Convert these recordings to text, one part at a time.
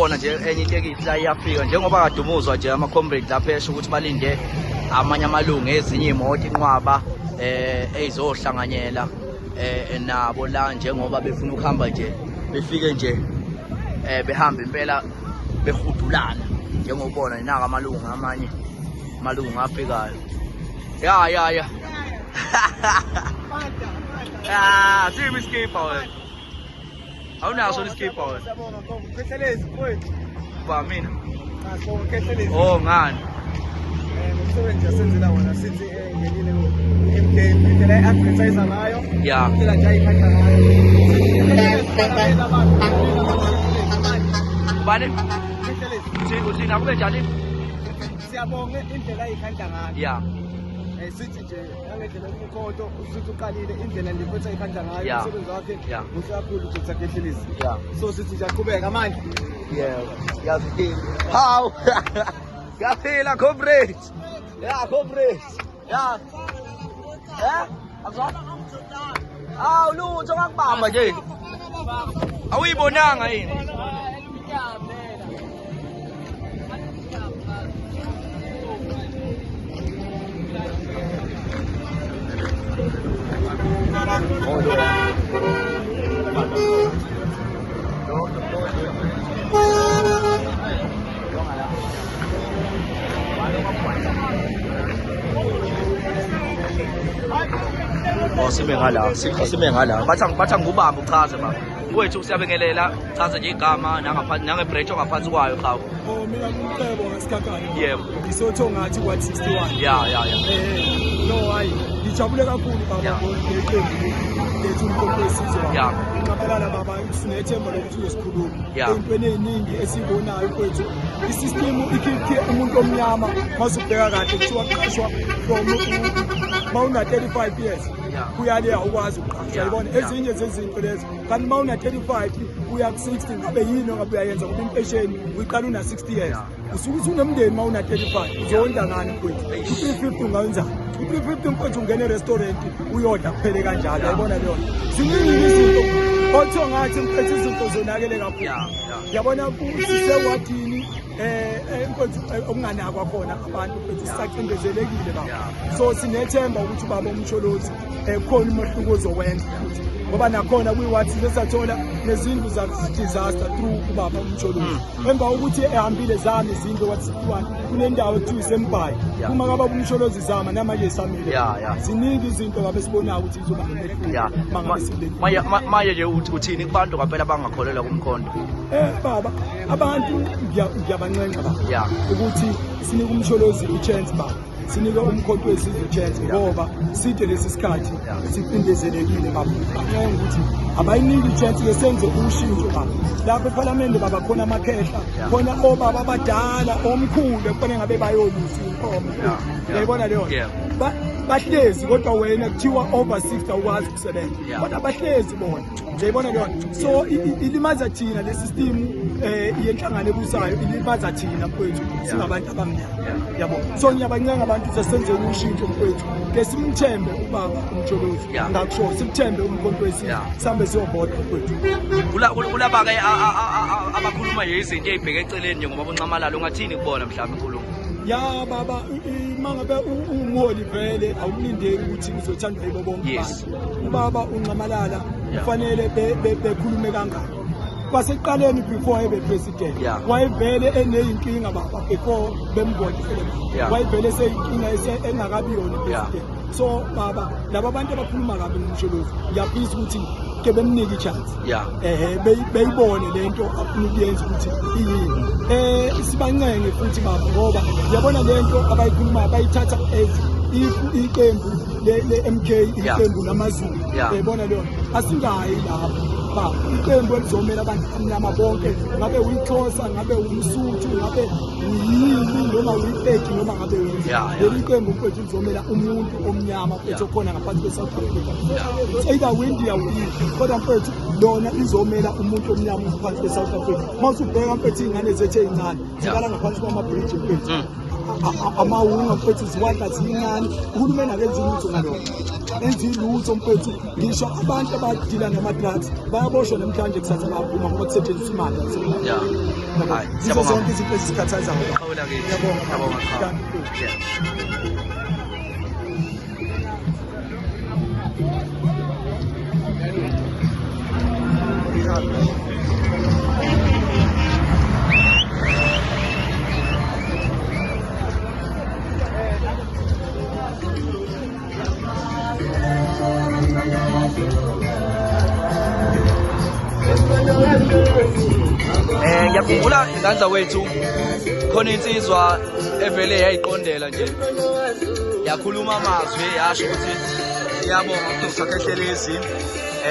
Njengobona nje enye itekisi la iyafika, njengoba kade umuzwa nje ama-comrade lapha esho ukuthi balinde amanye amalungu ezinye iy'moto inqwaba eyizohlanganyela nabo la, njengoba befuna ukuhamba nje befike nje behambe impela behudulana, njengobona naka amalungu, amanye amalungu afikayo. Ya ya ya, ah, simi iskipha wena, awunaso iskipha wena. Siyabonga Nkomo. Khehlelezi mfowethu. Ba mina? Cha, sibonga Khehlelezi. Oh, ngani? Ngomsebenzi asenzela wona sithi ngenile ku-MK, indlela e-advertise ngayo. Indlela nje ayiphatha ngayo. Khehlelezi abantu. Ubani? Khehlelezi. Uthini, uthini, akube njani? Siyabonga indlela ayikhandla ngayo. Sithi nje nangendlela umkhonto usuthi uqalile, indlela nje futhi ayikhandla ngayo, umsebenzi wakhe muhle kakhulu Dr. Khehlelezi. So sithi nje aqhubeka amandla. Yebo. Yaphila. Hawu. Yaphila comrades. Ya comrades. Ya. Eh? Akuzwa? Hawu, lutho ngakubamba nje. Awuyibonanga yini? Oh, sime ngala, sime ngala. Bathi angikubambe uchaze baba. Wethu siyabingelela, chaze nje igama nangaphansi nangebranch ongaphansi kwayo cha. Oh, mina ngumcebo wesikhakhane. Yebo. Ngisotho ngathi kwa 61. Ya ya ya. No, hayi, ngijabule kakhulu baba ngeqembu lethu umkhonto wesizwe baba. Nqabalala baba, sinethemba lokuthi uyosikhuluma. Entweni eziningi esiyibonayo mfowethu, isystem ikhiphe umuntu omnyama, masubheka kahle kuthiwa kuqashwa from mawuna 35 years kuyale awukwazi ukuqashwa, yayibona ezinye zezinto lezo. Kanti uma una-35 uya ku-60, ngabe yini ongabe uyayenza? Ngoba impesheni uyiqala una-60 years, usuke usunomndeni. Uma una-35 uzondla ngani mfowethu? U-350 ungawenzani u-350 mfowethu? Ungena e-restaurant uyodla kuphele kanjalo, yayibona leyo nto. Ziningi izinto othiwa ngathi mfethu izinto zonakele kakhulu, yabona, sisewadini mfethu okunganakwa khona abantu mfethu, sisacindezelekile baba. So sinethemba ukuthi ubaba uMsholozi khona umehluko ozokwenza futhi, ngoba nakhona kwi-ward sesathola nezindlu zaka-disaster through ubaba uMsholozi. Emva kokuthi ehambile zami izindlu ward 61, kunendawo ekuthiwa iseMbhayi, uma kababa uMsholozi zama namanje isamile. Ziningi izinto ngabe sibonayo ukuthi izoba nomehluko mangabe sikuleli. Manje nje uthini kubantu ngampela abangakholelwa kumkhonto? Baba, abantu ngiyabancenga baba ukuthi sinike uMsholozi i-chance baba, sinike umkhonto wesizwe chance, ngoba side lesi sikhathi sicindezelekile baba. Bancenga ukuthi abayiniki i-chance ke senze ushintsho baba. Lapha ephalamende baba khona amakhehla, khona obaba abadala, omkhulu ekufanele ngabe bayolusa inkomo, uyayibona leyo nto. Bahlezi, kodwa wena kuthiwa over 60 awukwazi ukusebenza, kodwa bahlezi bona, uyayibona leyo nto. So ilimaza thina le system yenhlangano ebusayo, ilimaza thina mfowethu singabantu abamnyama, yabo. So ngiyabancenga abantu sesenzeni ushintsho mfowethu, ke simthembe ubaba uMsholozi, ngakusho simthembe umkhonto wesizwe, sihambe siyovota mfowethu. Kulaba-ke abakhuluma nje izinto ey'bheke eceleni nje ngoba bunxamalala, ungathini kubona mhlawumbe inkulumo? Ya baba, uma ngabe uwumholi vele awukulindeli ukuthi uzothandwa yibo bonke abantu. Ubaba uNxamalala kufanele bekhulume kangaka kwasekuqaleni before ebe president, wayevele eneyinkinga baba before bemvotele, wayevele eseyinkinga engakabi yona president. So baba, laba abantu abakhuluma kabi ngoMsholozi, ngiyafisa ukuthi ke bemnike i-chance, ehe, beyibone lento afuna ukuyenza ukuthi iyini. Sibancenge futhi baba, ngoba yabona lento abayikhulumayo bayithatha as if iqembu le-MK iqembu lamaZulu, yayibona leyo. Asingayi lapho ba, iqembu elizomela abantu abamnyama bonke, ngabe uyixhosa, ngabe umSuthu, ngabe Uyini noma uyipeki noma ngabe yini, leli qembu mfethu lizomela umuntu omnyama mfethu okhona ngaphansi kwe-South Africa. It's either uyiNdiya uyini, kodwa mfethu lona lizomela umuntu omnyama ngaphansi kwe-South Africa. Uma usubheka mfethu iy'ngane zethu ey'ncane zilala ngaphansi kwamabhriji mfethu, amawunga mfethu, ziwadla ziyincane. Uhulumeni akenzi lutho ngalokho, enzi lutho mfethu. Ngisho abantu abadila ngama-drugs bayaboshwa namhlanje, kusasa bayaphuma ngoba kusetshenziswa imali. Hayi, Yizo siyabonga. zonke izinto ezikhathazayo. Qhawula kithi. Ngiyabonga. Ngiyabonga, qhawe. Thank you. Yeah. Ngiyakhumbula ingane zakwethu, khona insizwa evele yayiqondela nje, yakhuluma amazwi, yasho ukuthi iyabonga kuDr Khehlelezi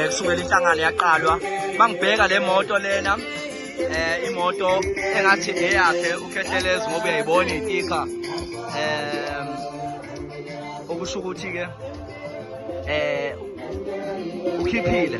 kusukela inhlangano yaqalwa. Mangibheka le moto lena, imoto engathi eyakhe uKhehlelezi, ngoba uyayibona itikha, okusho ukuthi ke ukhiphile.